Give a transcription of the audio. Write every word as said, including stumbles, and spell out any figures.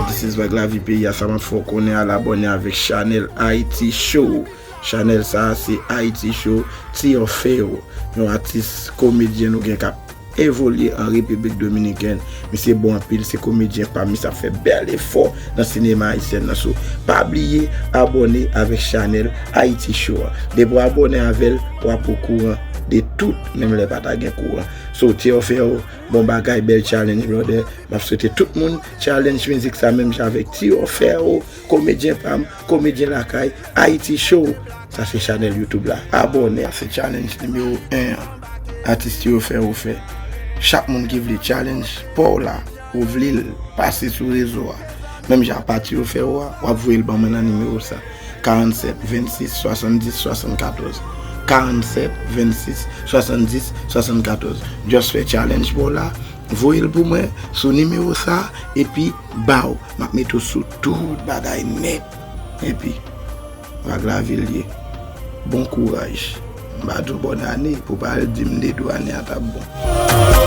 This is Vag Lavi peyi a, sa m ap fè w konnen, al abòne avèk chanèl Haiti Show. Chanèl sa a se Haiti Show, Ti Orfeo, yon atis komedyen nou gen k ap evolye an Repiblik Dominikèn. Misye bon anpil, se komedyen pa m, misye ap fè bèl efò nan sinema ayisyèn nan. So, pa bliye abòne avèk chanèl Haiti Show a. Depi w abòne avè l, w ap okouran de tout, menm lè pa ta gen kouran. So, Ti Orfeo, bon bagay, bèl challenge, brother. M ap swete tout moun challenge mizik sa menm jan avèk Ti Orfeo, komedyen pa m, komedyen lakay, Haiti Show. Sa se chanèl YouTube la. Abòne. Sa se challenge nimewo en an. Atis Ti Orfeo fè. Chak moun ki vle challenge pa w la, ou vle l, pase sou rezo a. Menm jan a pa Ti Orfeo a, w ap voye l ban mwen nan nimewo sa. Karannsèt vennsis swasanndis swasannkatòz. Karannsèt vennsis swasanndis swasannkatòz. Just fè challenge pa w la, voye l pou mwen sou nimewo sa, epi baw, m ap mete w sou tout bagay nèt. Epi, Vag Lavi l ye. Bon kouraj. M pa di w bòn ane, pou pa al di m de dwa ane a t ap bon.